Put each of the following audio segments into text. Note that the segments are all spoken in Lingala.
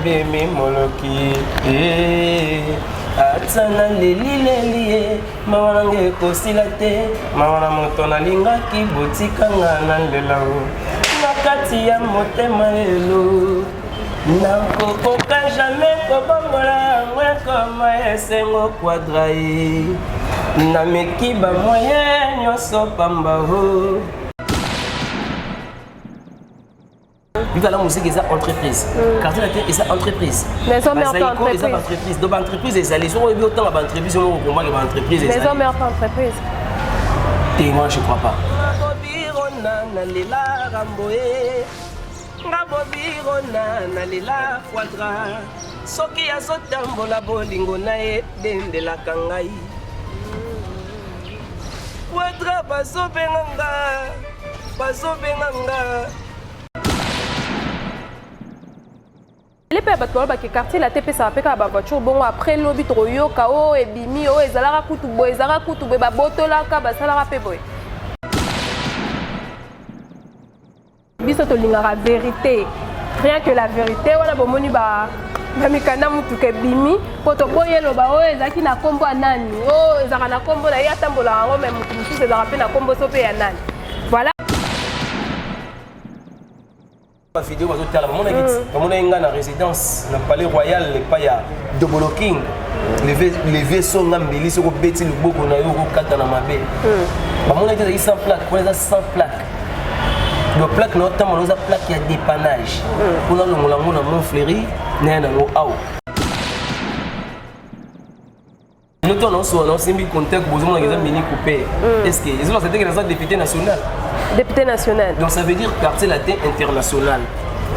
nabimi moloki eh. Ata nalelileli ye, mawa nanga ekosila te, mawa na moto nalingaki, botika nga nalela o na kati ya motema lelo. Nakokoka jamais kobongola yango ekoma esengo quadra ye, nameki ba moyen nyonso pamba o. Viva la musique eza entreprise. Quartier latin eza entreprise. Maison mère Bazaïko entreprise. eza entreprise. Donc entreprise ezali soki oyebi otanga ba entreprise moko okomaki ba entreprise ezali. Maison mère entreprise. Te moi je crois pas. Bobirona nalela ramboe nga bobirona nalela quadra soki azotambola bolingo na ye dendelaka ngai quadra bazobenga nga bazobenga nga. Ele mpe ya bato balobaki quartier latin epesaka mpe kaka bavoiture bongo après lobi tokoyoka o ebimi o ezalaka kutu boye ezalaka kutu boye babotolaka basalaka mpe boye. Biso tolingaka vérité, rien que la vérité. Wana bomoni ba bamikanda motuka ebimi mpo toboyi eloba oyo ezalaki na nkombo ya nani, oyo ezalaka na nkombo na ye atambolaka yango, me motu mosusu ezalaka mpe na nkombo so mpe ya nani. Voilà. Ba video bazotala bamonaki bamonaki ngai na résidence na palais royal epai ya Dobolo King, leve songa mbeli soki obeti loboko na yo okokata na mabe. Bamonaki ezalaki sans plaque, wana eza sans plaque. Donc plaque na otambola oza plaque ya dépannage mpona longola yango na Mont Fleury na ya nango awa. Lelo to naosola naosimbi contact bozomonaka eza mini coupé. Est ce que ezolakisa te ke naza député national? Député national. Donc ça veut dire Quartier latin international,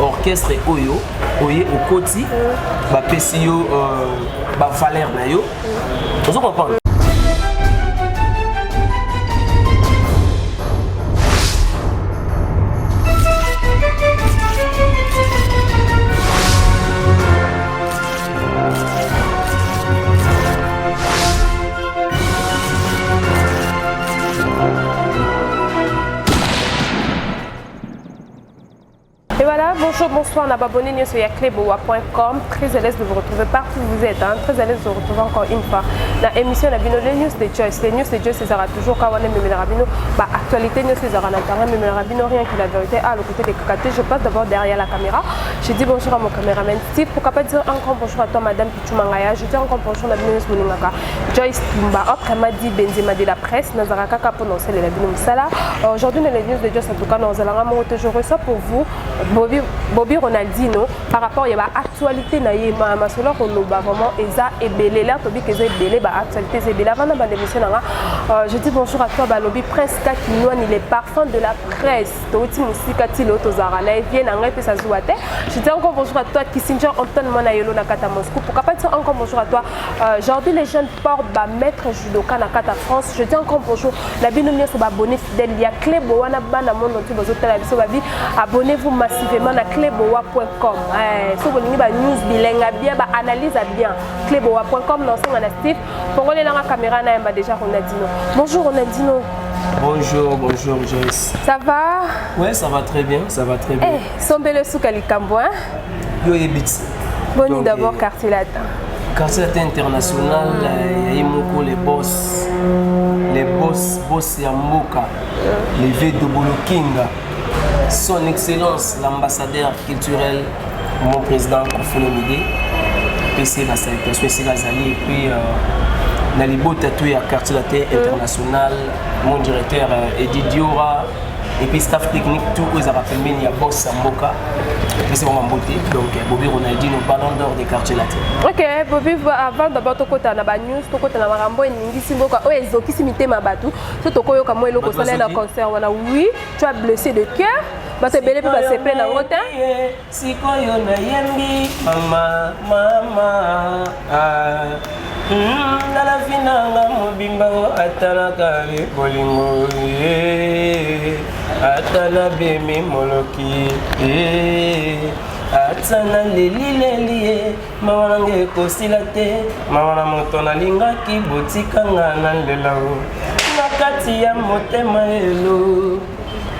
orchestre oyo oye okoti bapesi yo bavaleur na yo, ozo comprendre. Et voilà, bonjour, bonsoir, on a abonné sur cleboa.com. Très à l'aise de vous retrouver partout où vous êtes, hein. Très à l'aise de vous retrouver encore une fois. La émission la bino, les news de Joyce. Les news de Joyce, c'est toujours quand on est Memel Rabino. Bah, actualité, news c'est Zara Memel Rabino, rien que la vérité. Ah, le côté des cacatés, je passe d'abord derrière la caméra. Je dis bonjour à mon caméraman Steve. Pourquoi pas dire encore bonjour à toi, madame Pichou Mangaya. Je dis encore bonjour à la bino Moningaka. Joyce Tumba, autrement dit Benzema de la presse, Nazara Kaka pour lancer la bino Msala. Aujourd'hui, dans les news de Joyce, en tout cas, nous allons je reçois pour vous Bobby, Bobby Ronaldinho par rapport à l'actualité na ye masolo koloba vraiment eza ebele l'air tobi que eza ebele ba actualité eza ebele. Avant na émission nanga, je dis bonjour à toi balobi Prince Kakinwani, les parfums de la presse touti musika ti lo tozara na vie na ngai pesa zuwa te. Je dis encore bonjour à toi Kissinger Antoine Mwana Yelo na kata Moscou. Pourquoi pas dire encore bonjour à toi Jordi les jeunes porte ba maître judoka na kata France. Je dis encore bonjour na bino nyonso ba abonné fidèle ya Cleboa wana bana monde entier bazotala biso babi abonnez-vous massivement na cleboa.com. So bolingi ba news bilenga bien ba analyse bien cleboa.com na osenga na Steve pongolelanga caméra na yamba déjà Ronaldinho. Bonjour Ronaldinho. Bonjour, bonjour Joyce. Ça va? Ouais, ça va très bien, ça va très bien. Eh, sombele suka likambo hein? Yo yebiti. Boni d'abord Quartier Latin. Quartier Latin international, yayi moko les boss. Les boss, boss ya mboka. Les V de Bolokinga. Son excellence l'ambassadeur culturel, mon président Koffi Olomide. PC la salutation ici Azali et puis na libota tout ya Quartier Latin international, mon directeur Eddie Diora et puis staff technique tout oyo ezalaka pembeni ya boss ya mboka pesi bango mbote. Donc Bobby Ronaldinho, ballon d'or des Quartier Latin. Ok Bobby, avant d'abord tokota na ba news, tokota na makambo eningisi mboka oyo ezokisi mitema bato, so tokoyoka mwa eloko osala na concert wana. Oui, tu as blessé de cœur bato ebele mpe basepele nango te. Sikoyo nayembi mama mama na vie nanga mobimba atalaka bolingo ata nabimi moloki ata nalelileli ye mawa nanga ekosila te mawa na moto nalingaki botikanga na lela na kati ya motema elo.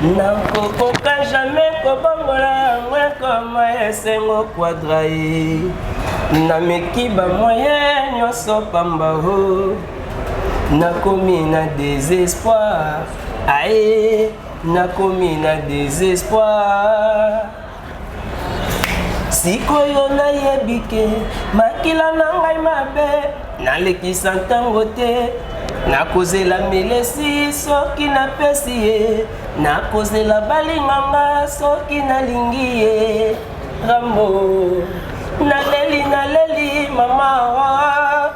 Nakokoka jamais kobongola yango ekoma esengo Quadra ye. Nameki ba moyen nyonso pamba o. Nakomi na désespoir. Aye, nakomi na désespoir. Sikoyo nayebi ke makila na ngai mabe, nalekisa ntango te, nakozela melesi soki napesi ye, nakozela balinganga soki nalingi ye. Rambo, naleli naleli mama,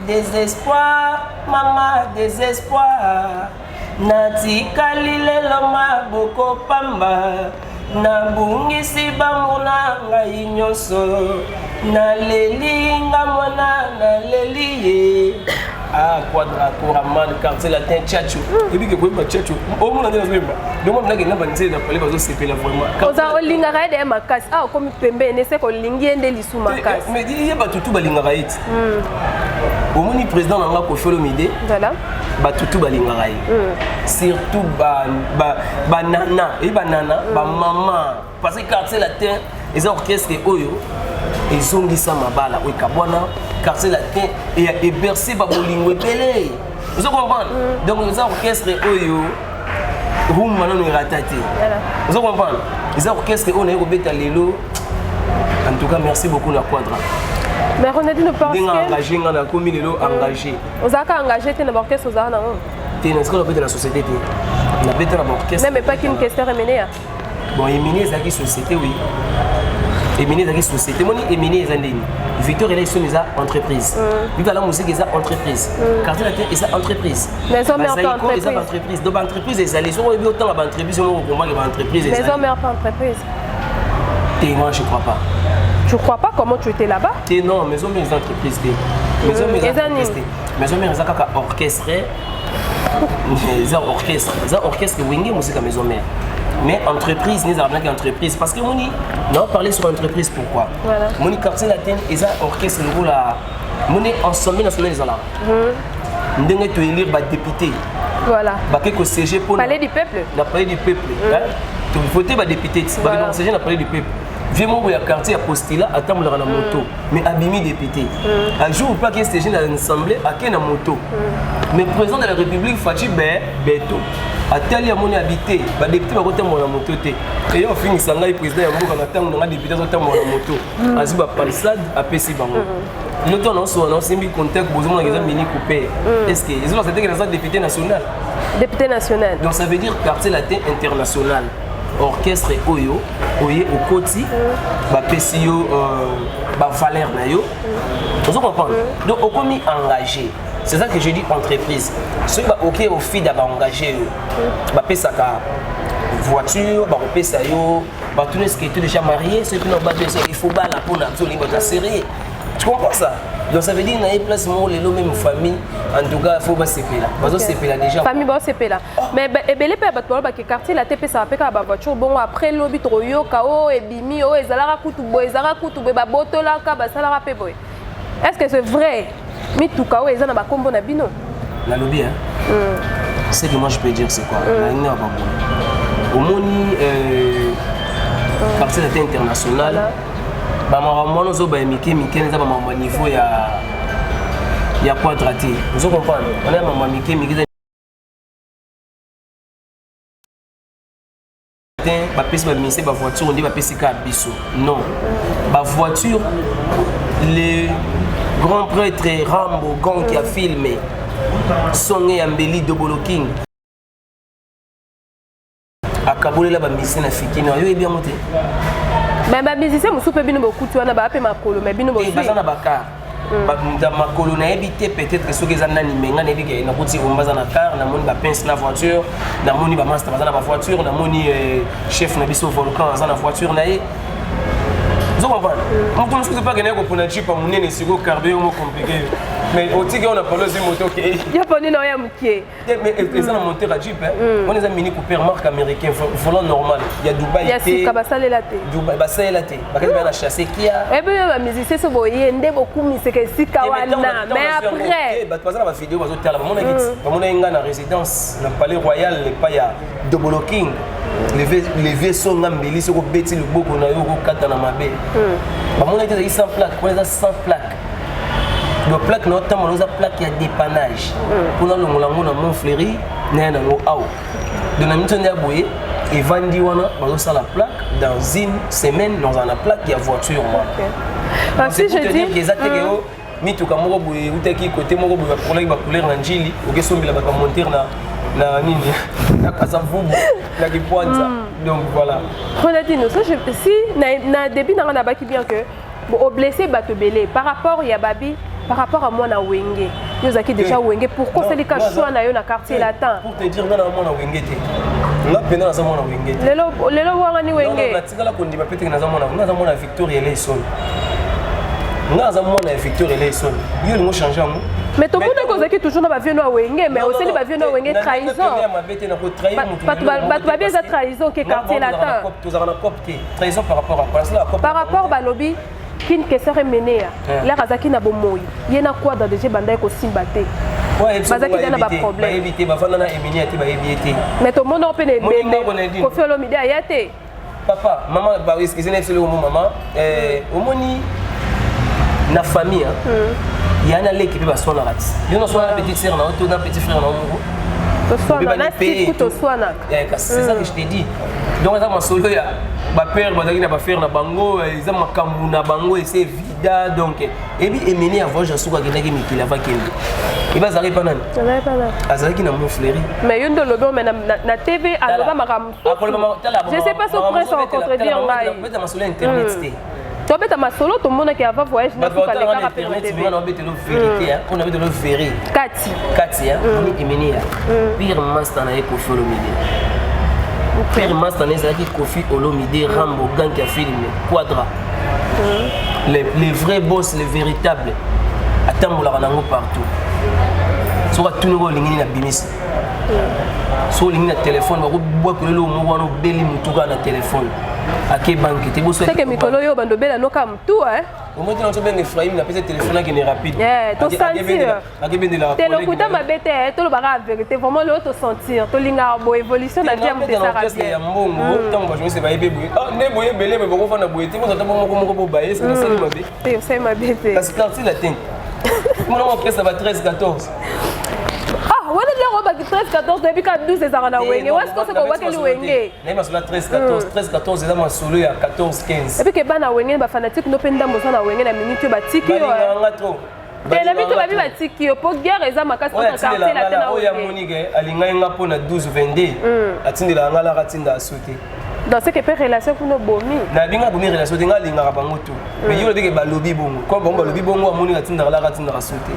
désespoir mama désespoir, natikali lelo maboko pamba, nabungisi bamona ngai nyonso, naleli nga mwana naleli ye. Ah, Quadra, Koraman, Quartier Latin, Tchatcho. Et puis que koyemba Tchatcho, omona nde nazoyemba. Donc moi nakenda banzela na palais bazosepela vraiment. Oza olingaka ye de makasi, awa okomi pembeni ese kolingi ye nde lisu makasi. Mais ye bato tu balingaka ye ti. Omoni président na nga Koffi Olomide, voilà, bato tu balingaka ye. Surtout banana, eyi banana, bamama. Parce que Quartier Latin eza orchestre oyo ezongisa mabala oyo ekabwana. Quartier Latin eberce babolingo ebele. Ozo comprendre? Donc eza orchestre oyo rumba nano erata te. Ozo comprendre? Eza orchestre oyo naye kobeta lelo. En tout cas, merci beaucoup na Quadra. Mais Ronaldinho, parce ndenge engagé nga, nakomi lelo engagé. Ozalaka engagé te na baorchestre ozala nango? Te, na sikoyo nabeta na société te, nabeta na baorchestre. Même pas King Kester Emeneya? Bon, Emini ezalaki société, oui, Emini ezalaki société. Moni Emini eza ndeni, Victor Eleison eza entreprise, Viva la Musique eza entreprise, Quartier Latin eza entreprise. Maison Mère pe. Bazaiko eza baentreprise. Donc baentreprise ezali, soki oyebi otanga baentreprise moko, okomaki baentreprise. Maison Mère pas entreprise? Te, moi je crois pas. Tu crois pas? Comment tu étais là-bas? Te, non, Maison Mère eza entreprise te. Maison Mère eza entreprise te. Maison Mère eza kaka orchestre, eza orchestre, eza orchestre Wenge Musica Maison Mère. Mais entreprise nezalaka naki entreprise, parce que moni na parler sur entreprise, pourquoi? Voilà. Moni Quartier Latin eza orchestre lokola moni Assemblée nationale ezalaka ndenge toélire badéputé. Bake kosiéger mpo Palais du peuple. Na Palais du peuple tovote badéputé ti bakende kosiéger na Palais du peuple. Vie moko ya quartier ya postila atambolaka na moto, mais abimi député. Un jour mpe ake siéger na assemblée, ake na moto. Mais président de la République Fatshi be beto atali, amoni abi te, badéputé bakotambola na moto te. Eyo ofingisa ngai président ya mboka na ntango nanga député azotambola na moto, azwi bapalisade apesi bango. Lelo to naosola, naosimbi contact, bozomonaka eza mini coupé. Est ce que ezolakisa teke naza député national? Député national. Donc ça veut dire Quartier Latin international, orchestre oyo oye okoti, bapesi yo bavaleur na yo. Ozo comprendre? Donc okomi engagé. C'est ça que je dis, entreprise. Soki baoke ofida, baengage yo, bapesaka voiture, bakopesa yo batuna: est ce que tu es déjà marié? Soki mpena obato, il faut bala mpona biso olingi bato ya sérieux. Tu comprends ça? Donc ça veut dire na ye place moko lelo, même famille, en tout cas faut basepela, bazosepela déjà. Famille baosepela, mais ebele mpe ya bato balobaki Quartier Latin epesaka mpe kaka bavoiture. Bongo après lobi tokoyoka oyo ebimi, oyo ezalaka kutu boye, ezalaka kutu boye, babotolaka, basalaka mpe boye. Est ce que c'est vrai, mituka oyo eza na bakombo na bino? Nalobi, hein, ce que moi je peux dire, c'est quoi? Nalingi na baboye, omoni Quartier Latin international, bamakambo wana ozobaya mike mike, eza bamakambo ya niveau ya Quadra te. Ozo comprendre? Wana ya makambo ya mike mike eza te. Bapesi baministère bavoiture nde bapesi kaka biso? Non, bavoiture, le grand prêtre Rambo Gank ya filme Songe ya Mbeli Dobolo King akabolela bamusicien na Fikini, oyo oyebi yango te. Mais bamusicien mosusu mpe bino bokuti wana baa mpe makolo, mais bino te, baza na bacar. Makolo nayebi te, peut-être soki eza nani, me ngai nayebi ke nakuti omba aza na car, namoni bapince na voiture, namoni bamaster baza na bavoiture, namoni chef na biso Volcan aza na voiture na ye. Ozo comprendre? Moto mosusu mpe akendaki kopona jeep ya monene, sikoyo carburant mo compliqué yo, mais otiki oyo na polo, ozwi moto, okei. Yo poni na oyo ya moke. Te, mais eza na monteur ya jeep, wana eza Mini Cooper, marque américain, volant normal ya Dubai. Ya te. Sika basalela te. Dubai basalela te, bakati baya na chasse Kia. Ebi oyo bamusicien so boye nde bokumisaka esika wana, mais après Bato baza na bavideo, bazotala, bamonaki ngai na résidence na Palais Royal epai ya Dobolo King, levier songa mbeli. Soki obeti loboko na yo, okokata na mabe. Bamonaki te ezalaki sans plaque. Wana eza sans plaque, donc plaque na otambola oza plaque ya dépannage mpona longola yango na Mont Fleury naya nango awa. Donc na miso nde ya boye evandi wana, bazosala plaque. Dans une semaine nazala na plaque ya voiture wana. Ah, si je dis Eza teke yo mituka moko boye eutaki kote moko boye, bakolaki bacouleur na Njili, okesombela bato bamontere na nini, na Kasavubu, na Kipwanza. Donc voilà. Ronaldinho, so je, si na début nanga nabaki bien que bon, oblessé bato ebele par rapport ya babi, par rapport à mwana Wenge, yo ozalaki déjà Wenge, pourquoi osalika choix na yo na Quartier Latin? Pour te dire, nga na mwana Wenge te, nga mpenza naza mwana Wenge te. Lelo lelo wangani Wenge. Natikala kondima pe teke naza mwana, nga naza mwana Victoria Eleison, nga naza mwana ya Victor Eleison. Yo olingo change yango. Mais tomonaki ozalaki toujours na bavieux no ya Wenge, mais osali bavieux no ya Wenge trahison. Mabe te, nakotrahir motu. Bato babi eza trahison ke Quartier Latin. Tozalaka na cop te. Trahison par rapport à quoi? Nasala cop? Par rapport balobi Kin Kesseur Emeneya, lere azalaki na bomoi, ye na Quadra déjà bandaki kosimba te, bazalaki deja na baproblème. Bayebi te, bavanda na Emeneya te, bayebi ye te. Mais tomona mpe na ebembe Kofi Olomide aya te. Papa, mama, excuse na biso eloko mo mama, omoni na famille ya na leki mpe baswanaka ti yo naswana na petite sœur na yo to na petit frère na yo moko. Toswana na Steve, toswanaka. Kasi c'est ça que je te dis. Donc eza masolo ya bapère, bazalaki na bafrère na bango, eza makambo na bango ese vida. Donc ebi Emene ya voyage asuku akendaki mikili, ava kende ebi azalaki epa nani? Azalaki na Mont Fleury. Mais yo nde olobi, mais na TV aloba makambo mosusu. Je sais pas so prince ocontredire ngai. Beta masolo ya internet te. Tobeta masolo tomonaki avant voyage. Nasuka mpe na obetelo vérité, mpona obetelo vérité. Kati. Kati ya moni Emene ya pire master na ye, Kofi Olomide, pire master na ye ezalaki Kofi Olomide, Rambo gank ya film Quadra, les vrais boss, les véritables. Atambolaka nango partout. Soki atuni oyo olingi nini, abimisi. Soki olingi na telefone, bakobwakela eloko moko wana, obeli motu kaka na telefone, ake banke te. Seke mikolo oyo bando obela noka motu. Omoi te, nazobenga Efraim, napesa telefone, akende rapide. Tosentir. Akebendela. Te, lokuta mabe te, tolobaka vérité. Vraiment lelo tosentir, tolingaka bo évolution na vie ya moto esaka bien ya mbongo. Ntango bajournaliste bayebi boye nde boye ebele, boye bakofanda boye te, bozata bo moko moko bobaye. Soki nasali mabe? Te, osali mabe te. Kasi Quartier Latin mona orchestre ba 13 14. Ah, wana biloko baki 13 14, toyebi ka 12 ezalaka na Wenge. Wasi kose kowakeli Wenge. Naye masolo ya 13 14, 13 14 eza masolo ya 14 15. Epi ke bana Wenge, bafanatike no mpe ndambo oza na Wenge na minute oyo batiki yo. Balingaka trop. Te, na minute babi batiki yo mpo guerre eza makasi oyo entre Quartier Latin na oyo Wenge. Amonike alingai nga mpo na 12 22, atindelaka nga laka, atinda asu te. Donc c'est que mpe relation kuna obomi. Nabinga bomi relation te, nga alingaka bango tout, mais yo lobike balobi bongo, comme bango balobi bongo, amoni atindaka laka, atindaka su te.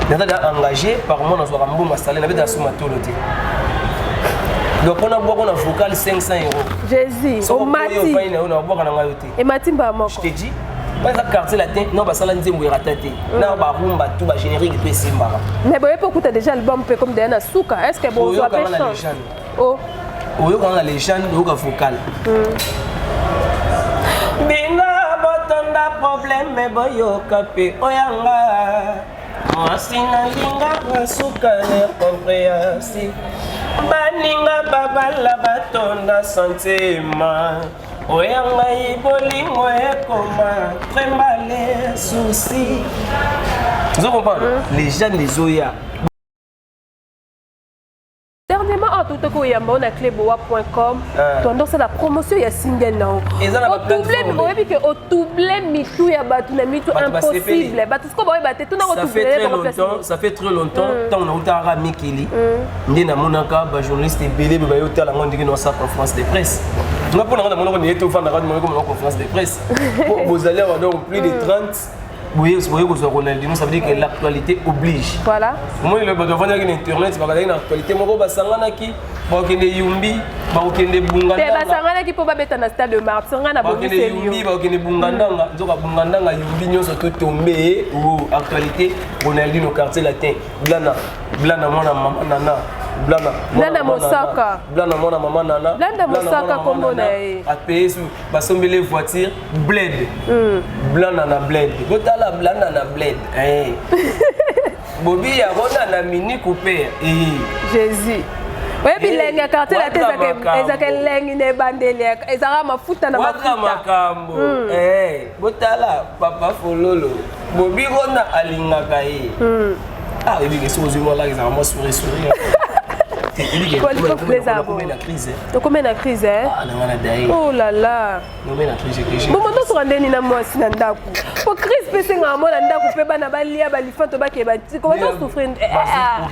Naza da engagé par mois, nazwaka mbongo asale, nabetaka su matolo te. Donc mpona bwako na vocal 500 €. Jésus, omati. Ofai na yo, nabwaka na ngai yo te. Emati mbala moko. Je te dis, baza Quartier Latin no basala nzembo erata te, na barumba tu, bagénérique to esimbaka. Mais boye mpe okuta déjà album mpe comme deya na suka, est ce que bozwa mpe chance? Oh. Oyokanga na légende, oyoka vocal bino botonda problème, boyoka mpe oyanga mwasi nalinga basuka na compréhension, baninga babala batonda sentiment, oya ngai bolingo ekoma trembale souci. Ozo comprendre? Les jeunes ezoya. Dernièrement awa touta koyamba o na cleboa.com, tondosala promotion ya single na o. Eza na baplateforme. Oyebi ke otouble mitu ya bato na mitu. Bato basepeli. Impossible, bato sikoyo baoyeba te tuna. Ça fait très longtemps, ça fait très longtemps. Ntango nautaka mikili nde namonaka bajournaliste ebele boye bayotala yango ndenge naosala conférence de presse. Nga mpo nanga namonaka ndenge tofandaka, monako mona conférence de presse po bozali awa, donc plus de 30. Boye boye kozwa Ronaldinho, ça veut dire que l'actualité oblige. Voilà. Omoni lelo bato bafandaki na internet, bakazalaki na actualité moko, basanganaki, bakokende Yumbi, bakokende te. Bungandanga. Basanganaki mpo babeta na Stade de Martyr, ngai na Bakokende bongiseli Yumbi, yo. bakokende Bungandanga, nzoka Bungandanga, Yumbi, nyonso to tombe o actualité. Ronaldinho, Quartier Latin, Blana, Blana mwana mama Nana, Blana. Blana mwana mama Mosaka. Nana. Blana mwana mama Nana. Blana Mosaka, mwana mama kombo na Nana. ye. Apeye su basombeli voiture bled. Blana na bled, botala Blana na bled. Eh. Bobi yango na Mini Cooper. Eh. Jésus, oyebi Eh, elengi ya Quartier Latin. Waka makambo. Ezalaka elengi na ebandeli, ezalaka mafuta na Waka mafuta. Makambo. Eh, botala papa Fololo, Bobi Rona alingaka ye. Ah, oyebi ke soki ozwi mwa laki, ezalaka mwa sourire sourire. Polycope les arbres. Na crise. Tokomi na crise, eh? Ah, nanga na daye. Oh là là. Nomi na crise crise. Bongo tosoka ndeni na mwasi na ndako, po crise mpe esengaka mwa na ndako mpe bana balia, balifa to bakeba tiko bazosouffrir.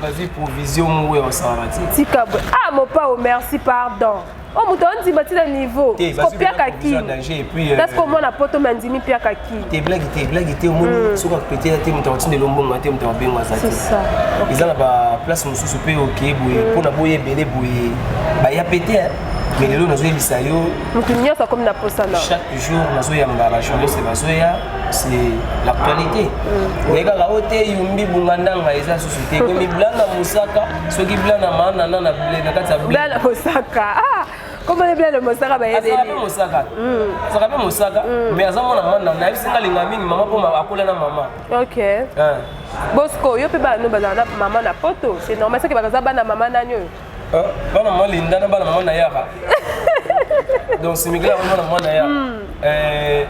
Bazwi provision moko ya kosala te. Tika boye. Ah, mopao, merci, pardon. O moto ondima ntina niveau. Te, bazwi kopiaka provision kini danger et puis parce que omona poto me andimi piaka kini. Te, blague te, blague te. Omoni soki akopetela te, moto akotindela ombongo te, moto akobengo aza C'est te. ça. Eza na baplace mosusu mpe oke boye mpona boye ebele boye baya pe te, mais lelo nazoyebisa yo. Moto nyonso akomi na posa na. Chaque jour nazoyamba bajournaliste, bazoya, c'est l'actualité. Oye kaka o te Yumbi, Bungandanga eza susu te, ekomi Blana Mosaka. Soki Blana maanana na ble na kati ya ble. Blana Mosaka, ah, komona Blana Mosaka. Azalaka mpe Bayebeli. Mosaka, azalaka mpe Mosaka, mais aza mwana mama. Nayebisi nga alinga mingi mama mpo akola na mama. Ok. Bosco, yo mpe bana no bazala na mama na poto, c'est normal soki bakaza bana mama nani oyo. Ah, bana mama Linda na bana mama na yaka, donc simikila yango bana mama na yaka.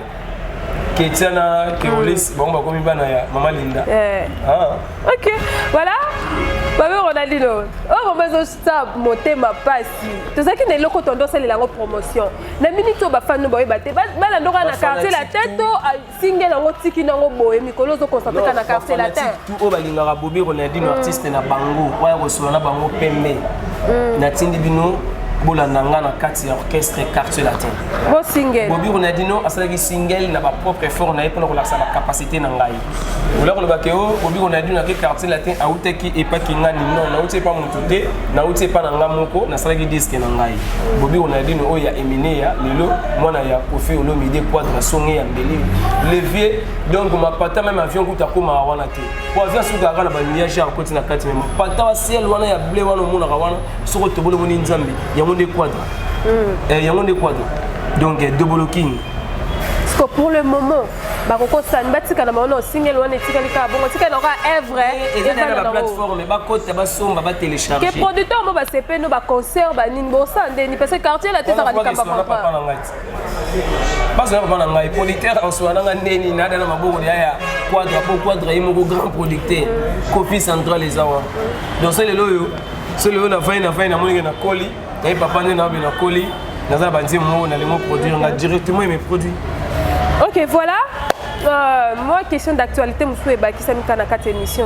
Ketia na Keolis, bango bakomi bana ya mama Linda. Eh. Ah. Ok, voilà, babe Ronaldino oyo mama ezosala motema mpasi. Tozalaki na eloko tondo osalela yango promotion na miniti oyo, bafani bayeba te, bana ndoko na Quartier Latin to single yango tiki nango boye mikolo ozoconcentre kaka na Quartier Latin. Tout oyo balingaka Bobi Ronaldino, artiste na bango, oya kosola na bango pembe, natindi bino bolanda nga na kati ya orchestre Quartier Latin. Bo single. Bobi Ronaldino asalaki single na bapropre effort na ye mpona kolakisa bacapacité na ngai. Ola kolobaka o Bobi Ronaldino ake Quartier Latin, autaki epaki ngani? Non, nauti epa motu te, nauti epa na nga moko, nasalaki disque na ngai. Bobi Ronaldino oyo ya Eminea, lelo mwana ya Kofi Olomide, Quadra songe ya mbeli levier. Donc mapata, même avion kuta akomaka wana te, po avion asukaka na banuage, akoti na kati. Mais mapata wa ciel wana ya bleu wana omonaka wana, soki otoboli omoni Nzambe, yango nde Quadra. Yango nde Quadra, donc Dobolo King. Parce que pour le moment bakokosani batika na bango na osingeli wana, etikali kaka bongo, tikali na kaka œuvre. Eza na baplateforme, bakota, basomba, batélécharge. Ke producteur mo basepe no baconcert banini bosala ndeni, parce que Quartier Latin ezaka likambo. Papa na ngai, bazala papa na ngai producteur, akosola nanga ndeni nada na maboko ya ya Quadra, po Quadra ye moko grand producteur, Kofi Central eza wana. Donc so lelo oyo, so lelo nafai nafai namonike nakoli naye papa nde naobe nakoli, naza na banzembo moko nalingo produire nga directement eme produit. Ok, voilà. Moi, question d'actualité mosusu ebakisami kaka na kati ya émission.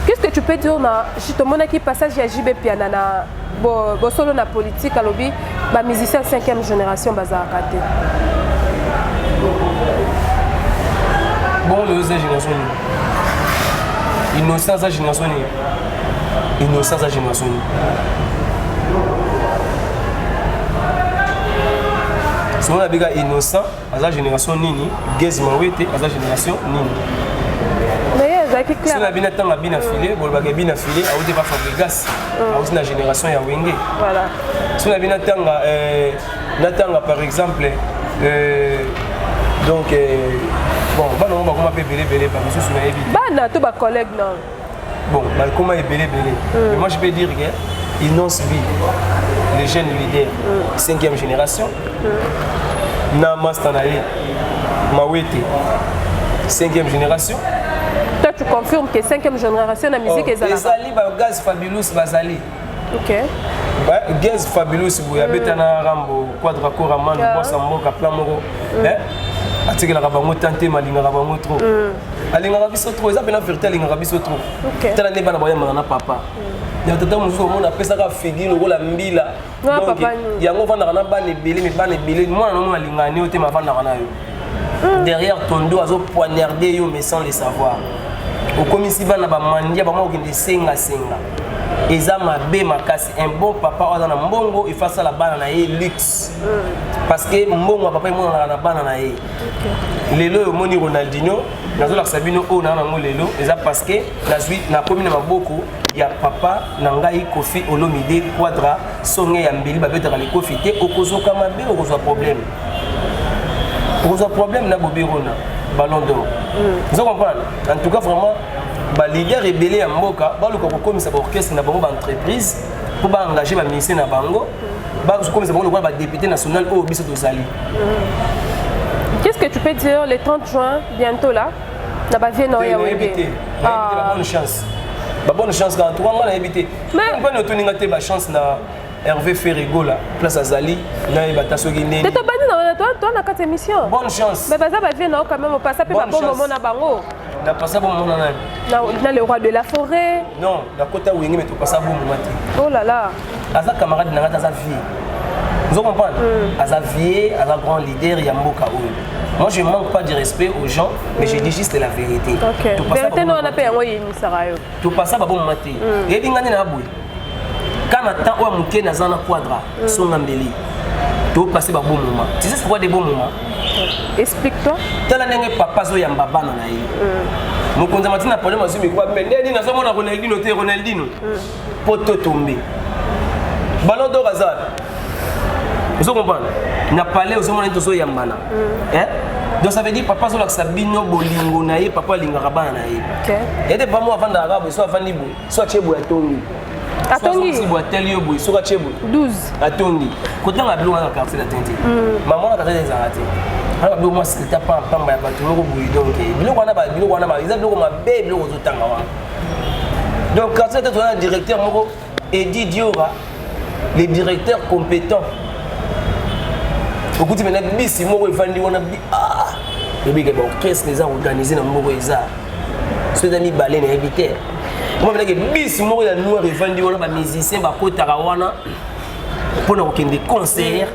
Qu'est ce que tu peux dire na tomonaki passage ya JB Piana na bosolo na politique, alobi bamusicien 5e génération bazalaka te? Bon, lelo eza génération nini? Innocent aza génération nini? Innocent aza génération nini? Soki nabika Innocent aza génération nini, Gaz Mawete aza génération nini? Mais ye ezalaki So clair. na bino, ntango abina file, bolobaka ebina file auti pa Fabregas, auti na génération ya Wenge. Voilà. So na bino natanga natanga par exemple donc bon, bana ngo bakoma mpe ebele ebele, bamisusu nayebi te. Bana to bacollègue na. Bon, bakoma ebele ebele, mais moi je peux dire que Innoss'B, le jeune leader, cinquième génération, na master na ye Mawete, cinquième génération. Toi, tu confirmes que cinquième génération na musique ezalaka? Ezali, bagaz Fabulous bazali. Ok. Gaz Fabulous boye abeta na Rambo, Quadra Koraman, Bwasa mboka plan moko. Atikelaka bango tan te, alingaka bango trop, alingaka biso trop, eza mpena vérité, alingaka biso trop. Tala nde bana bayambaka na papa ya tata mosusu, omona apesaka figure lokola mbila. Na Donc, papa nini? Yango ovandaka na bana ebele, mais bana ebele, mwana nomo alingaka ne yo te, ma avandaka na yo. Derrière ton dos azo poignarder yo mais sans le savoir. Okomisi bana bamandia bango kokende sengasenga, eza mabe makasi. Un bon papa oyo aza na mbongo, il faut asala bana na ye luxe, parce que mbongo ya papa emonanaka na bana na ye. Lelo oyo omoni Ronaldinho, nazolakisa bino oyo naa nango lelo, eza parce que nazwi, nakomi na maboko ya papa na ngai Kofi Olomide Quadra. Songe ya mbeli babetaka likofi te, okozoka mabe, okozwa problème, okozwa problème na Bobi Rona Ballon d'Or. Ozo comprendre? En tout cas, vraiment, baleader ebele ya mboka baluka kokomisa baorchestre na bango baentreprise mpo baengage baministère na bango, bakomisa bango lokola badéputé national oyo biso tozali. Qu'est-ce que tu peux dire le 30 juin, bientôt là, na bavie na oyo ya Nayebi te. Wenge? Nayebi te. Babonne chance, babonne chance kaka. Tuka nga nayebi te. Mais- Mpani otoninga te, bachance na Hervé Ferregola, place azali, nayeba ta soki Te ndeni. Tobandi na wana to na kati émission. Bonne chance. Mais baza bavie na yo quand même, opasa mpe Bonne babon chance. moment na bango. Napasa bomona nani? Na le roi de la forêt. Non, nakota Wenge, mais topasa bomoma te. Oh là là. Aza camarade na nga te, aza vieux, ozo comprendre? Aza vieux, aza grand leader ya mboka oyo. Moi, je manque pas de respect aux gens, mais je dis juste la vérité. Ok, vérité no wana mpe yango eyemisaka yo. Topasa babomoma te. Eyebi nga nde na boye ka na temps oyo moke naza na Quadra Songa Mbeli, topase babon moment. Tu sais c'est quoi des bons moments? Explique-toi. Tala ndenge papa azoyamba bana na ye. Mokonzi ya matina problème, azwi micro: "Me ndeni nazomona Ronaldino te? Ronaldino po to tombe Ballon d'Or aza wapi?" Ozo comprendre? Na palais ozomona nini, tozoyambana. Hein? Donc ça veut dire papa azolakisa bino bolingo na ye. Papa alingaka bana na ye. Ete papa mo avandaka kaka boye, so avandi boye, so atie boye, atongi. Atongi. So boye, ateli yo boye, soki atie boye, 12. Atongi. Kotanga biloko wana na Quartier Latin te, mama na quartier ezalaka te wana biloko mwa scrita pamba ya bato moko boye. Donc biloko wana, biloko wana eza biloko mabe, biloko ozotanga wana. Donc Quartier Latin, toza na directeur moko, Edi Diora, le directeur compétent. Okuti mena bisi moko evandi wana, ah, ebike baorchestre eza organisé na moko, eza so eza mibale, nayebi te. Omamelake bisi moko ya noir evandi wana, bamusicien bakotaka wana mpona kokende concert.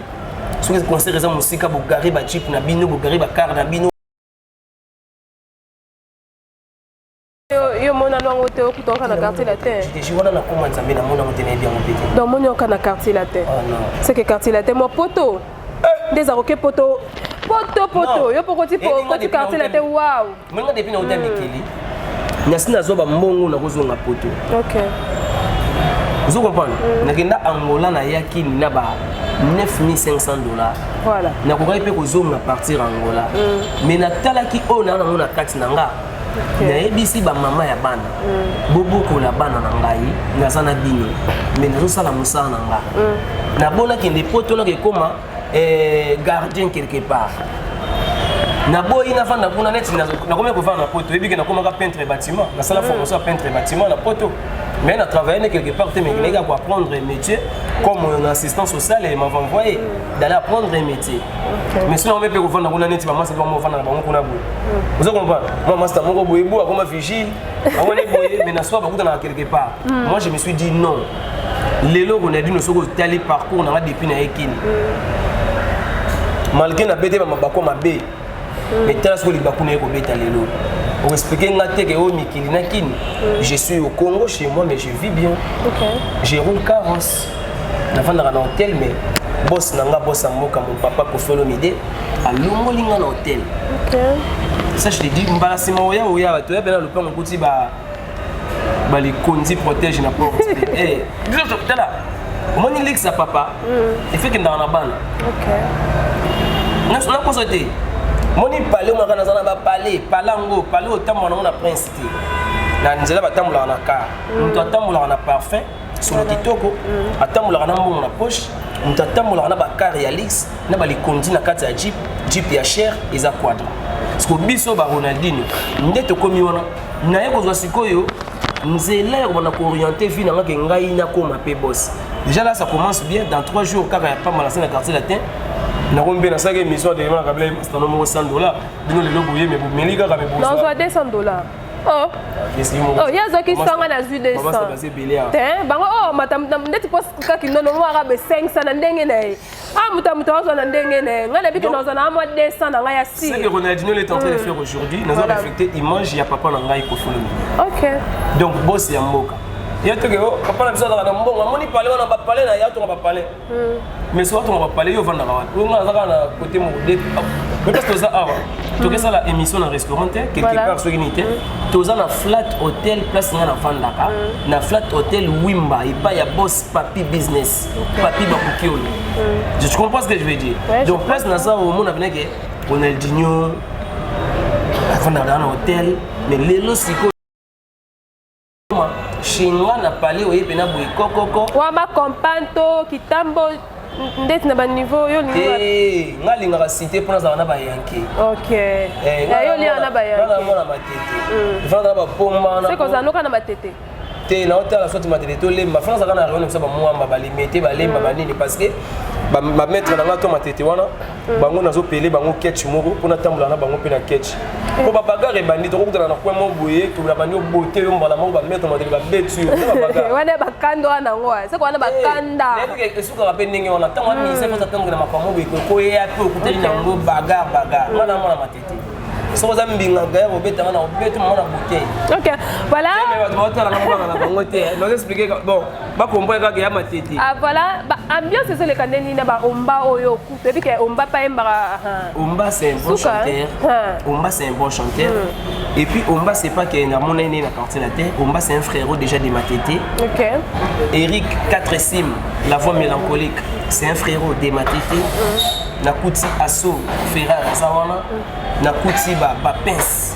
Soki concert eza mosika, bogare bajeep na bino, bogare bacar na bino. Yo monano yango te, okuta oka na Quartier Latin? JTG wana nakoma Nzambe, namona yango te, nayebi yango mpe te. Donc moni oka na Quartier Latin? Oh, non. C'est que Quartier Latin mwa poto nde eza koke poto poto poto. Non. Yo mpo koti Elinga koti depuis Quartier Latin, waouh. Moninga, depuis nauta mikili, nasi nazwa bambongo, nakozonga poto. Ozo comprendre? Nakenda Angola, nayaki na ba 9500 $. Nakokaki mpe kozonga partir Angola, mais natalaki oyo naa nango na kati na nga. Nayebisi bamama ya bana: "Bobokola bana na ngai, naza na bino, mais nazosala mosala na nga." Nabonakende poto, naka ekoma gardien quelque part. Naboyi navanda kuna neti nakomi kovanda na poto. Oyebi ke nakomaka peintre bâtiment, nasala formation ya peintre bâtiment na poto, mais na travaillé quelque part te, mais nayaki koapprendre métier comme un assistant social et m'avait envoyé d'aller apprendre un métier. Mais sinon nakomi mpe kovanda kuna neti bamasa bango ovanda na bango kuna boye. Ozo comprendre? Mwa master moko boye bo akoma vigile, akoni boye, mais na soir bakutanaka quelque part. Moi, je me suis dit non. Lelo Ronaldino, soki otali parcours nanga depuis na ye kini, malgré nabete bamabako mabe, mais tala soki libaku na ye kobeta lelo, oexplike nga te ke oyo mikili na kini. Je suis au Congo chez moi, mais je vis bien. Je roule carrosse, navandaka na hôtel, mais boss na nga, boss ya mboka, mon papa Kofi Olomide, alongoli nga na hôtel. Ça, je te dis, mbala nsima oya, oya bato oya mpena lopango, okuti ba balikonzi protège na porte. Eh, biso tala, omoni luxe ya papa efekendaka na bana. Nakoso te, moni pale omaka, naza na bapale pale yango, pale otambola nango na prince te. Na nzela batambolaka na car. Moto atambolaka na parfum solo kitoko, atambolaka na mbongo na poche. Moto atambolaka na bacar ya luxe, na balikondi na kati ya jeep, jeep ya cher, eza Quadra. Parce que biso baRonaldino nde tokomi wana, naye kozwa sikoyo nzela ya kobanda kooriente vie na nga ke ngai nakoma mpe boss. Déjà là, ça commence bien. Dans 3 jours kaka ya pamba, na se na Quartier Latin, nakomi mpe nasalaki émission adelema na kabila mastano moko 100 $. Bino lelo boye, me bomeli kaka, me Nazwa 200 $. Oh. Oh, ye azwaki 100, nga nazwi 200 te. Bango oyo mata ndeti mpo kaki nono mwaka be 500 na ndenge na ye. Ah, moto ya moto azwa na ndenge na ye. Ngai nayebi ke nazwa na mwa 200 na ngai ya si. Ce que Ronaldinho est en train de faire aujourd'hui, nazo refléter image ya papa na ngai Koffi Olomide. Donc boss ya mboka. Ye toke o papa na biso azalaka na mbongo, amoni pale wana, bapale na ye, atonga bapale. Mais soki atonga bapale, yo ovandaka wapi? Oyo ngai azaka na côté moko. Mais place toza awa, tokesala émission na restaurant te quelque part, soki nini te, toza na Flat Hotel, place ngai navandaka na Flat Hotel Wimba, epai ya boss Papi Business, Papi Bakukiolo. Je comprends ce que je veux dire? Ouais, donc place naza, omona peneke Ronaldinho afandaka na hotel. Mais lelo sikoyo chez nga na palais, oye mpena boye kokoko. Wa makompagne to kitambo ndeti na baniveau yo olingi wapi? Te, nga alingaka cité mpo nazala na bayanke. Ok. Eh, yo oliaka na bayanke? Mwana Matete, efanda na bapomba. Se kozala noka na Matete? Te, naotala soit Matete tolemba fana azalaka na réunion biso bamwamba balimete balemba banini, parce que bamaître na nga to Matete wana, bango nazopele bango ketch moko mpo natambola na bango mpe na ketch, mpo babagarre ebandi, tokokutana na coin moko boye, tobela bandi obote yo mbala moko, bamaître Matete babeti yo. Wana bakanda wana yango, seke wana bakanda. Esukaka mpe ndenge wana. Ntango amise mpo tatambola na makambo boye, koya mpe okutani nango bagarre bagarre. Nga na mwana Matete, soki oza mbinga gaya kobetanga na obeti mama na bouteille. Ok, voilà. Bato baotalanga mokanga na bango te, nazo expliquer bon, bacomprendre kaka ya Matete. Ah voilà, ba ambiance ezoleka ndenge nini na baomba oyo kutu ebi ke omba pa yembaka? Omba, c'est un bon Suka, chanteur. Hein. Omba, c'est un bon chanteur. Et puis Omba, c'est pas qu'il y a mon aîné dans quartier latin. Omba, c'est un frérot déjà de Matete. Eric 4 Sim, la voix mélancolique, c'est un frérot de Matete. Nakuti Asso Ferrar aza wana. Nakuti ba bapince,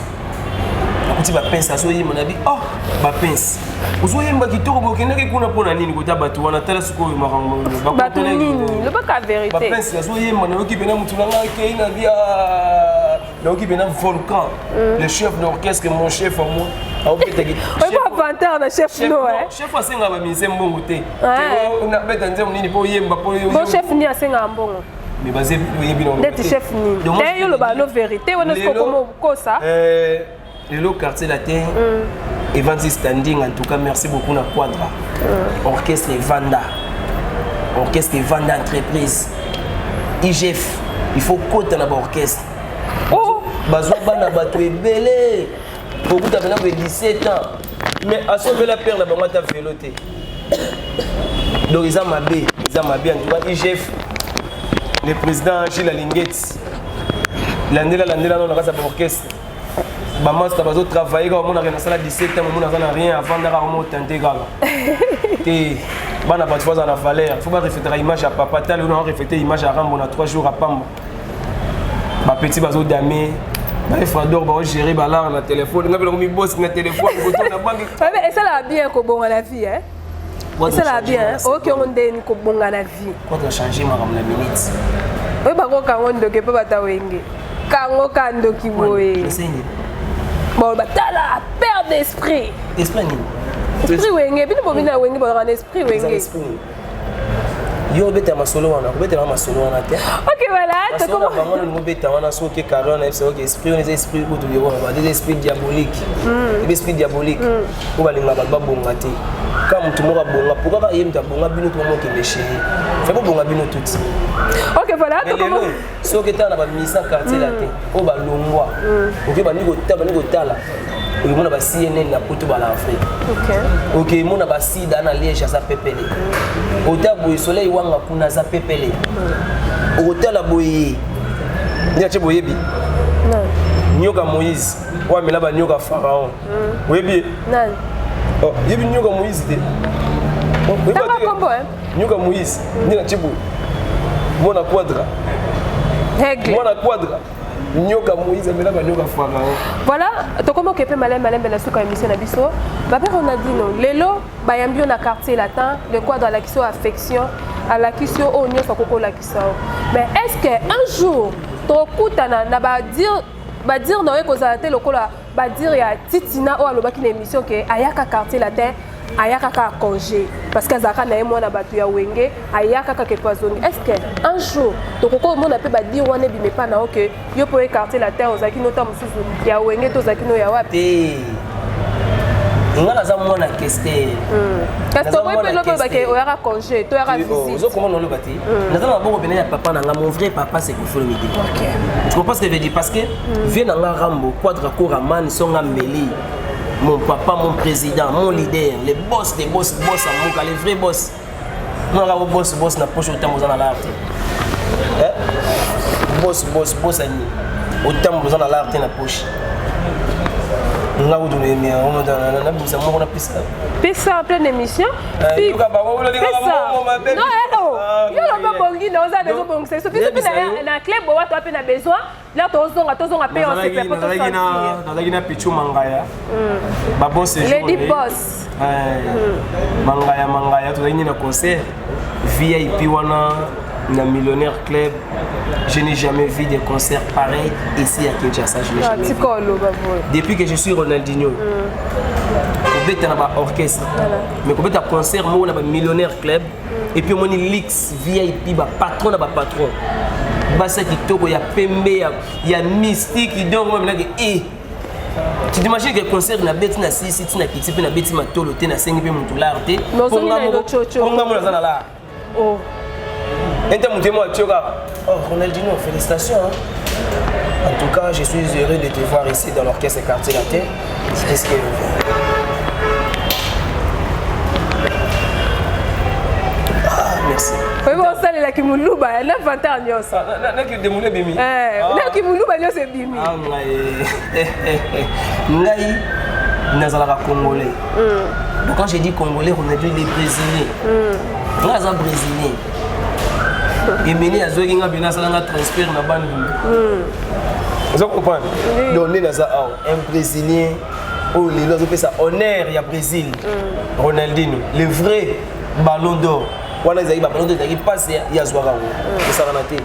nakuti bapince azoyemba na bi. Oh, bapince ozoyemba kitoko, bokendaki kuna mpo na nini? Kota bato wana, tala sikoyo makambo. Bato nini? Lobaka vérité. Bapince azoyemba, nayoki mpena motu na ngai akei na bi, nayoki mpena Volcan, le chef d'orchestre, mon chef à moi, aobetaki. Oyebi avantage na chef no, eh? Chef asengaka bamise mbongo te. Nabeta nzembo nini mpo oyemba mpo Bon, chef nini asengaka mbongo? Mais baze oyebi na Ndeti chef nini te? Yo loba no vérité wana, soki okoma okosa. Lelo quartier latin evandi standing. En tout cas, merci beaucoup na Quadra, orchestre evanda, orchestre evanda, entreprise IGF. Il faut kota na baorchestre. Oh. Bazwa bana bato ebele, okuta mpena boye 17 ans, mais asombela père na bango ata velo te. Donc eza mabe, eza mabe. En tout cas, IGF, le président Gilles Alingeti, landela, landela no na kati ya baorchestre. Bamaster bazotravaille kaka, omonaka nasala 17 ans, omona aza na rien, avandaka kaka, motante kaka te. Bana bato bazala na valeur, faut bareflétaka image ya papa. Tala oyo, na image ya Rambo na 3 jours apamba. Bapeti bazodame, baefrador baogere balara na telefone, nga mpe nango mibosi na telefone koto na banki. Esalaka bien kobonga na vie, eh? Esalaka bien. Oyoki yango ndeni kobonga na vie? Kota change makambo na minute. Oyo bakokango ndoki mpe bata wenge kango ka ndoki boye. Bon, batala père d'esprit. Esprit nini? Esprit wenge. Bino bobina wenge, bolaka na esprit wenge. Yo obeta masolo wana, kobetelaka masolo wana te. Ok, voilà. Masolo na bango olingi obeta wana, soki carré wana, yebisa oke esprit wana eza esprit kutu wana, eza esprit diabolique, eza esprit diabolique oyo balingaka bato babonga te. Ka motu moko abonga po kaka ye moto abonga, bino to mokende chéri fe bobonga bino tuti. Ok, voilà. Lelo soki etala na bamisa quartier la te oyo balongwa, oke bandi kotala, okemona ba CNN na poto bala Afrique, okemona basida na Liège aza pepele, ota boye Soleil Wanga kuna aza pepele, okotala boye nde atie boyebi nyoka Moïse oyo amela banyoka Pharaon, oyebi ye? Yebi nyoka Moïse te? Nyoka Moïse nde natie boye, mwana Quadra, mwana Quadra, nyoka Moïse amela banyoka Pharaon. Voilà, tokomi oke mpe malembe malembe na suka ya émission na biso. Bape Ronaldino, lelo bayambi yo na quartier latin, le Quadre alakisi yo affection, alakisi yo oyo nyonso akoki kolakisa yo. Mais est ce que un jour tokutana na badire, badire na yo ekozala te lokola badire ya Titina oyo alobaki na émission ke ayaka quartier latin, ayaka kaka congé parce que azalaka na ye mwana bato ya wenge, ayaka kaka epo azongi? Est ce que un jour tokoki omona mpe badire wana ebima epa na yo ke yo mpo ye quartier latin ozalaki nota mosusu ya wenge to ozalaki no ya wapi? Te. Nga naza mwana Kester. Kasi toboyi mpe lobi olobake oyaka congé to oyaka visite. Ozokomona oloba te. Naza na maboko pene ya papa na nga, mon vrai papa, c'est Koffi Olomide. Tu comprends ce que je veux dire? Parce que vieux na nga Rambo Quadra Koraman Songa Mbeli, mon papa, mon président, mon leader, le boss des boss, boss ya mboka, le vrai boss. Monaka bo boss, boss na poche, otambo oza na lar te. Boss, boss, boss ani otambo oza na lar te na poche. Nga kutu nabimisa moko, napesa. Pesa en pleine émission. Yo lobi obongi na oza dezo bongisa biso, biso mpe na club owa toa mpe na besoin la tozonga, tozonga mpe. Nazalaki na Pichu Mangaya, babon séjour. Lady Boss. Mangaya, Mangaya, tozalaki na concert VIP wana na Millionnaire Club. Je n'ai jamais vu des concerts pareils ici à Kinshasa. Je n'ai jamais vu. Depuis que je suis Ronaldinho, kobeta na baorchestre, mais kobeta concert moko na bamillionnaire club, et puis omoni lix VIP, bapatron na bapatron, basi ya kitoko, ya pembe, ya mystique. Donc omenaki e tu t'imagines que concert nabeti na sisi ntina kiti mpe nabeti matolo te, nasengi mpe motu lar te. Mponga mo naza na lar ente motu ye mo atio kaka: "Oh Ronaldinho, félicitations, hein. En tout cas, je suis heureux de te voir ici dans l'orchestre Quartier Latin." Qu'est-ce que ah, merci. Oyebi osalelaki moluba na vantar nyonso. Nakidemule ebimi. Naki moluba nyonso ebimi. Ngai nazalaka congolais. Donc quand j'ai dit congolais, Ronaldinho, il est brésilien, ngai aza brésilien. Emeni azwaki nga bena, asalanga transfert na Bandundu. Oza comprendre? Donc nde naza awa, un brésilien oyo lelo azopesa honneur ya Brésil, Ronaldinho, le vrai ballon d'or. Wana ezalaki baballon d'or, ezalaki mpasi ye azwaka yango, esakana te.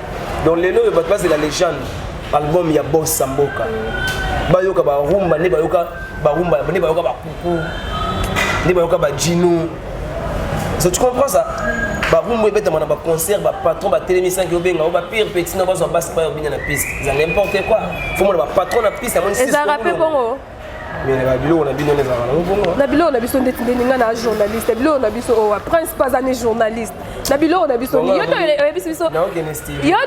Donc lelo oyo bato bazela légende, album ya boss mboka, bayoka barumba nde bayoka barumba, nde bayoka bakuku, nde bayoka bajino. So tu comprends ça? Barumba ebetama na baconcert, bapatron batelemi 5, obenga o bapire petit na bazwa basi bayo bina na piste, eza n'importe quoi. Faut mona bapatron na piste, amoni. Ezalaka mpe bongo. Mais na biloko na bino ezalaka nango bongo. Na biloko na biso ndeti ndeni? Nga na journaliste, biloko na biso owa prince mpe aza ne journaliste. Na biloko na biso, yo to oyebisi biso, yo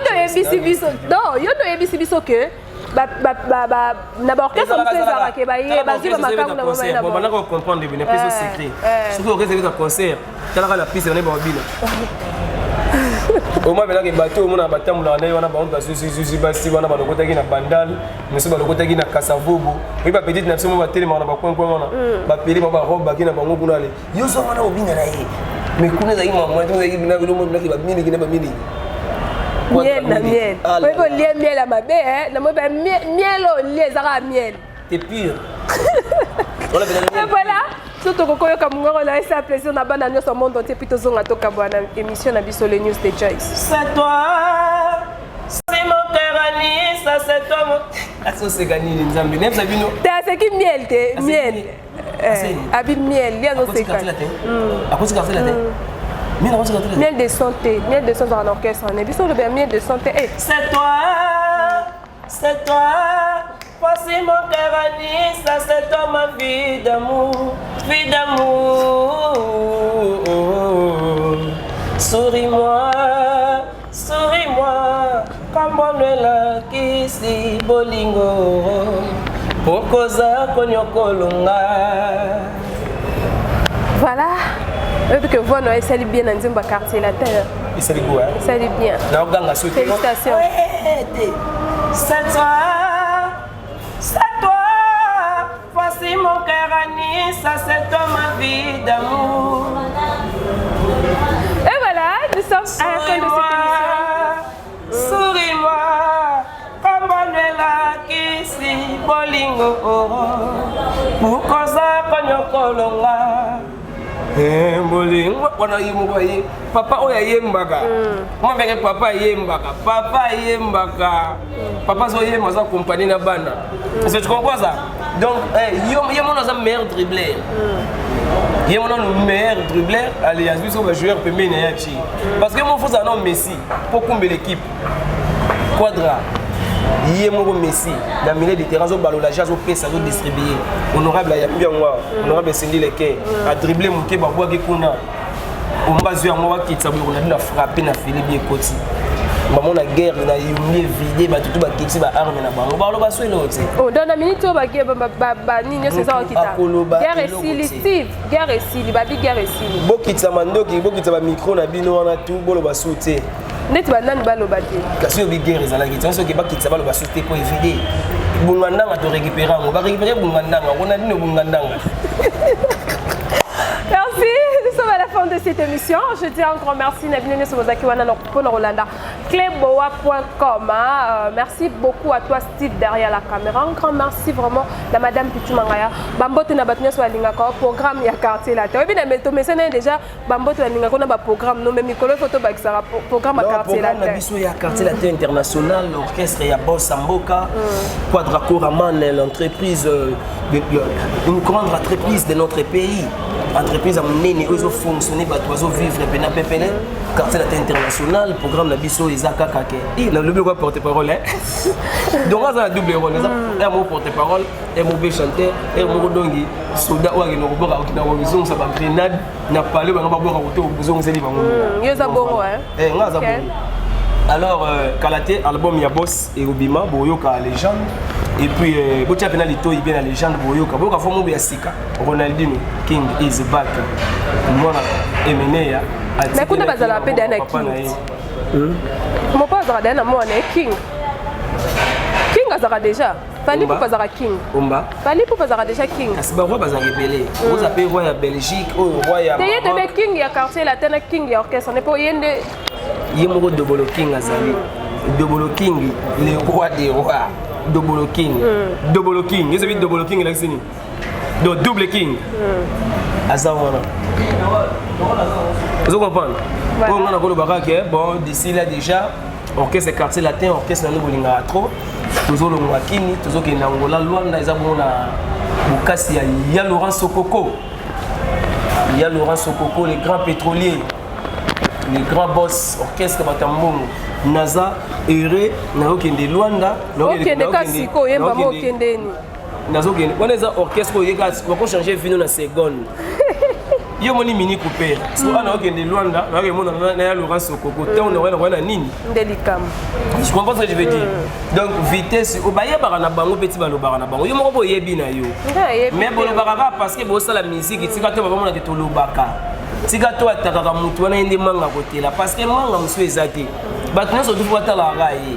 to oyebisi biso, non, yo to oyebisi biso ke na baorchestre mosusu ezalaka ke baye bazwi bamakangu na bango na bandaka comprendre bino apesi secret. Soki orchestre ebeta concert, talaka na piste wana babina, oma belaki bato omona batambolaka na ye wana, bango bazwizwizwi basi wana balokotaki na Bandal, mosusu balokotaki na Kasavubu. Oyi bapetite na biso mo batelemaka na bacoin-coin wana, bapele bango barobe baki na bango kuna. Ale yo so wana obina na ye, mais kuna ezalaki mama, ezalaki binaki bamiliki na bamiliki. Miel na miel, oyebi olie miel ya mabe namoi miel oyo olie ezaka miel. T'es pur. Voilà, so tokokoyoka mongongo na esa plaisir na bana nyonso monde entier, puis tozonga tokabwa na émission na biso, le News de Joyce. C'est toi, c'est mon cœur, Anissa, c'est toi mon asoseka nini? Nzambe nayebisa bino. Te, aseki miel te, miel abi miel ye azoseka. Akoti quartier la te, miel akoti quartier. Miel de santé, miel de santé azaka na orchestre na biso, olobi ya miel de santé. C'est toi, c'est toi. Voici mon cœur, Anissa, c'est toi ma vie d'amour, vie d'amour. Souris-moi, souris-moi, comme elakisi bolingo, pokoza konyokolonga. Voilà, oyebi ke voix na esali bien na nzembo ya Quartier Latin. Esali go. Esali bien. Naoganga soki. Félicitations. C'est toi, c'est toi. Voici mon cœur, Anissa, c'est toi ma vie d'amour. Et voilà, nous sommes à la fin de cette émission. Souris-moi, comme elakisi bolingo, pukoza konyokolonga bolingo wana. Ye moko aye papa oyo ayembaka mwa mbeke, papa ayembaka, papa ayembaka, papa azoyemba, aza accompagné na bana. Est-ce que tu comprends ça? Donc ye mona aza meilleur dribbleur, ye mona no meilleur dribbleur. Ale azwi so bajoueur pembeni na ye atie, parce que mo fozala no Messi mpo kumbela équipe quadra. Ye moko Messi na milieu de terrain azobalola je, azopesa, azodistribue. Honorable ayambi yango awa, honorable Sendi Leke adrible moke, babwaki kuna, omba azwi yango, bakitisa boye, Ronaldinho afrappe na filibi, ekoti. Bamona guerre na yumbi evide, bato tu bakitisi baarme na bango, baloba so eloko te. Oh, donc na minute oyo banini nyonso eza kokita. Akoloba guerre eloko esili. te. Steve, guerre esili, babi guerre esili. Bokitisa mandoki, bokitisa bamicro na bino wana tu, boloba su te. Neti banani baloba te? Kasi oyo guerre ezalaki te, soki bakitisa, baloba su te mpo evide. Bunga ndanga torécupéré yango, barécupéré bunga ndanga, Ronaldinho bunga ndanga. Merci, nous sommes à la fin de cette émission. Je dis un grand merci na bino nyonso bozaki wana mpona kolanda cleboa.com, hein. Merci beaucoup à toi Steve derrière la caméra. Un grand merci vraiment na madame Pichu Mangaya. Bambote na bato nyonso balingaka programme ya Quartier Latin. Oyebi na tomesana déjà bambote balingaka na baprogramme no, mais mikolo ifo tobakisaka programme ya Non, Quartier programme na Latin. Biso ya Quartier Latin International, orchestre ya Boss Mboka, Quadra Koraman, l'entreprise, une grande entreprise de notre pays, entreprise ya monene oyo ezofonctionne, bato bazovivre pena pepele. Quartier Latin International, programme na biso eza kaka ke nalobi lokwa porte parole, hein. Donc aza na double rôle, eza un moko porte parole, un moko mpe chanteur, un moko dongi soda oyo akende koboka, akokenda kozongisa bagrenade na pale bango babwaka kote, kozongiseli bango. Yo oza bongo, hein? Eh, nga aza bongo. Alors kala te album ya Boss ekobima, boyoka légende. Et puis botia mpena litoi bien na légende, boyoka, boyoka fo mobo ya sika. Ronaldinho King is back, mwana Emeneya. Mais kuna bazalaka mpe deya na King. Mopo azalaka deya na mwana ye King. King azalaka déjà, Fally Omba. Pupa azalaka King. Omba. Fally Pupa azalaka déjà King. Kasi baroi bazalaka ebele. Oza mpe roi ya Belgique, oyo roi ya Te, ye Maroc. tobe King ya Quartier Latin na King ya orchestre ne, mpo ye nde. Ye moko Dobolo King azali Dobolo King, le roi des rois, Dobolo King. Dobolo King ezobi, Dobolo King elakisi nini? Donc double King aza wana, ozo comprendre? Voilà. Oyo nga nakoloba kaka, bon, d'ici là déjà orchestre Quartier Latin, orchestre nano bolingaka trop, tozolongwa Kini, tozokende Angola, Lwanda. Eza bongo na bokasi ya Laurent Sokoko, ya Laurent Sokoko, le grand pétrolier, le grand boss, orchestre bato ya mbongo. Naza heureux, nazokende Lwanda. Okende ka sikoyo, oyemba mo okendeni. Nazokende wana, eza orchestre oyo yeka bakochange vino na seconde. Yo moni Mini Cooper so wana, okende Lwanda, nakokende mona na ya Laurent Sokoko, ntango nakoya, nakoya na nini? Nde likambo. Je comprends ce que je veux dire? Donc vitesse oyo bayebaka na bango mpe ti balobaka na bango, yo moko mpo oyebi na yo. Nde ayebi. Mais bolobaka kaka parce que bosala musique. Tika to babamonaka tolobaka, tika to atakaka motu wana, ye nde manga kotela, parce que manga mosusu eza te. Bato nyonso tufu batalaka ye,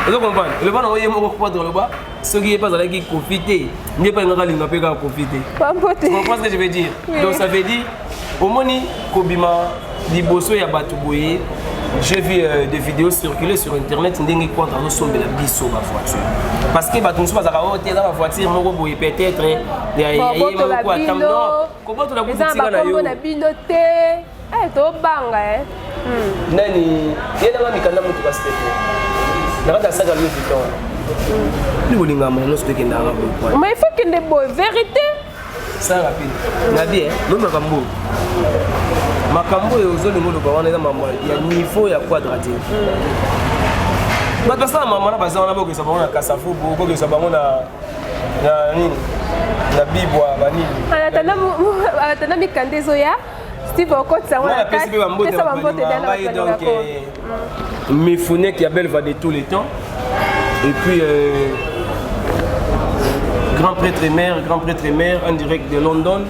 ozo comprendre? Eloba nango ye moko Quadre, oloba soki ye mpe azalaki Kofi te, nde mpe alingaka alinga mpe kaka Kofi te. Pambo te. Tu comprends ce que je veux dire? Oui. Donc ça veut dire omoni kobima liboso ya bato boye. J'ai vu des vidéos circuler sur internet ndenge Quadre azosombela biso bavoiture, parce que bato mosusu bazalaka oyo te, eza bavoiture moko boye peut-être ya ye Kobotola moko ata bino. non, kobotola Eza na kutu tika na bakombo yo. Na bino te. Eh, tobanga e. Nani ye nanga mikanda motuka stepe na kati ya saka Louis Vuitton wana ndi bolingama nyonso, tokendaka boye. Mais il faut kende boye, vérité. Sans rapide na bien no makambo, makambo oyo ozolinga oloba wana eza mambo ya niveau ya Quadra te. Bato basala mama na baza wana, bokesa bango na Kasavubu, bokesa bango na nini, na Bibwa, banini. Anatanda mikanda ezoya, Steve okotisa yango Nga na napesi kati. mpe bambote. Pesa bambote Balinga dala. ngai, Bato donc balingako. Mifunek ya Belva de tous les temps, et puis grand prêtre mère, grand prêtre mère en direct de London.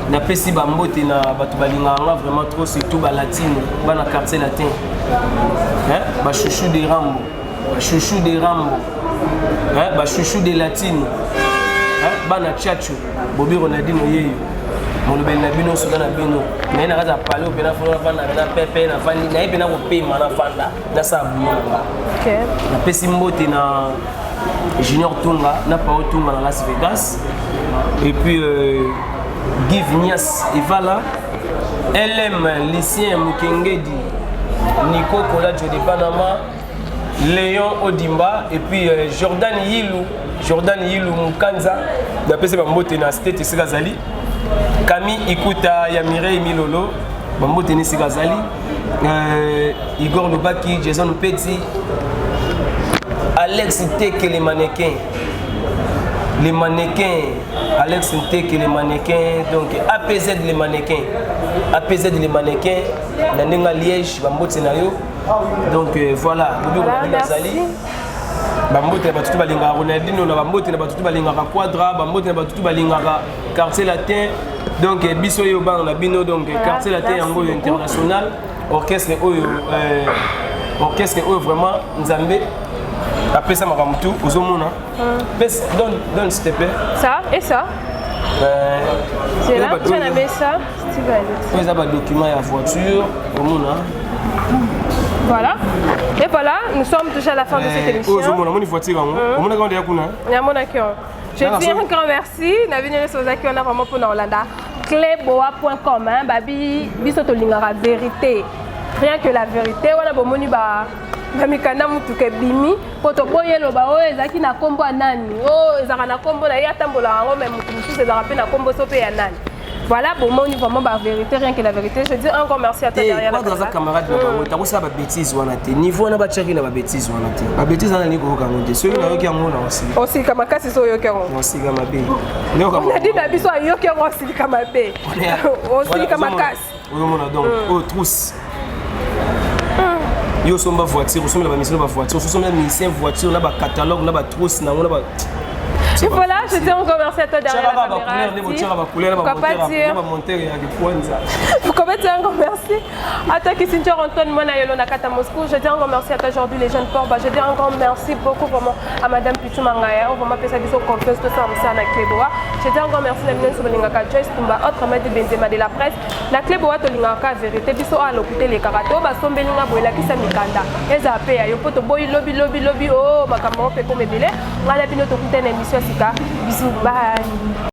Napesi bambote na bato balingaka nga vraiment trop, surtout balatine, bana Quartier Latin, hein? Bachouchou de Rambo, bachouchou de Rambo, hein? Bachouchou de latine, hein? Bana Chachu, Bobi Ronaldino yeyo, molobeli na bino, soda na bino. Naye na kati ya pale oyo mpena fono nafanda na pepe, nafandi naye mpena kopema, nafanda nasala bulo na nga. Napesi mbote na Junior Tunga na Pao Tunga na Las Vegas, et puis Give Nias Evala, LM Lucien Mukengedi, Nico Kolajo de Panama, Léon Odimba, et puis Jordan Yilu, Jordan Yilu Mukanza. Napesi bambote na state esika azali, Camille Ikuta ya Mireille Milolo, bambote na esika azali, Igor Lubaki, Jason Peti. Alex Nteke le mannequin, le mannequin Alex Nteke le mannequin, donc APZ le mannequin, APZ le mannequin na ndenge ya Liège, bambote na yo. Donc voilà, Bobi Ronaldino azali. Bambote na bato tu balingaka Ronaldino, na bambote na bato tu balingaka Quadra, bambote na bato tu balingaka Quartier Latin. Donc biso oyo bana na bino, donc Quartier Latin yango oyo international, orchestre oyo, orchestre oyo vraiment Nzambe apesa makambo tu ozomona. Pesa, donne, donne s'il te plaît. Ça et ça. C'est là, tu as mis ça. Oyo eza badocument ya voiture, omona. Voilà. Et voilà, nous sommes déjà à la fin de cette émission. Oyo ozomona, omoni voiture yango, omonaka nde ya kuna. Namonaki yango. Je dis un grand merci na bino nyonso ozalaki wana vraiment mpona kolanda cleboa.com, hein, babi biso tolingaka vérité, rien que la vérité. Wana bomoni ba bamikanda mutuka ebimi mpo toboyi eloba oyo ezalaki na nkombo ya nani, oyo ezalaka na nkombo na ye, atambolaka yango, mais motu mosusu ezalaka mpe na nkombo so mpe ya nani. Voilà, bomoni vraiment ba vérité, rien que la vérité. Je dis un grand merci à toi derrière la aza camarade na bango, takosala babêtise wana te. Niveau wana batiaki na babêtise wana te. Babêtise wana nalingi koyoka yango te. Soki nayoki yango, na osika. Osilika makasi so oyoki yango. Osika mabe. Nadi na biso ayoki yango, osilika mabe, osilika makasi. Ozomona, donc oyo trousse yo osomba voiture, osombela bamisien na bavoiture, osombela musicien voiture na bacatalogue na batrousse nango na ba Et voilà, je tiens encore merci à toi derrière la caméra. Pourquoi pas dire? Pourquoi pas dire un grand merci à toi qui Cynthia Antoine Monayolo Nakata Moscou. Je dis un grand merci à toi aujourd'hui les jeunes ports. Je dis un grand merci beaucoup vraiment à Madame Pichou Mangaya. Vraiment pesa biso confiance tout ça ça na Cléboa. Je dis un grand merci à Minen Sobolingaka Joyce Tumba, autre maître Benzema de la presse. Na Cléboa tolingaka vérité, biso a lokuté les karato ba sombelinga boyelakisa mikanda. Eza pe ya yo poto boy lobi lobi lobi oh makambo pe comme ebele. Ngala bino tokuta na émission sika. Bisous, bye.